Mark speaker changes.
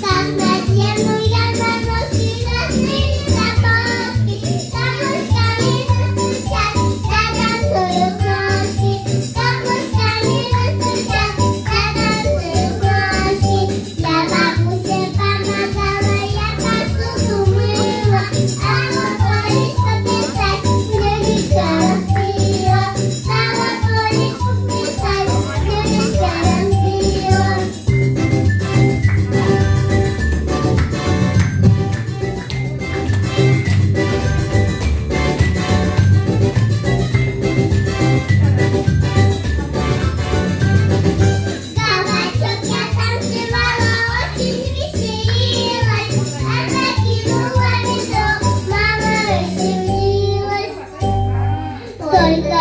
Speaker 1: Как надену я на носки красные сапожки, каблучками застучат, затанцуют ножки. Каблучками застучат, затанцуют ножки. Я бабусе помогала, я посуду мыла, а полечку писать, блюдечко разбила. Стала полечку писать, блюдечко разбила. Кабачок я танцевала, очень веселилась, опрокинула ведро, мама рассердилась. Только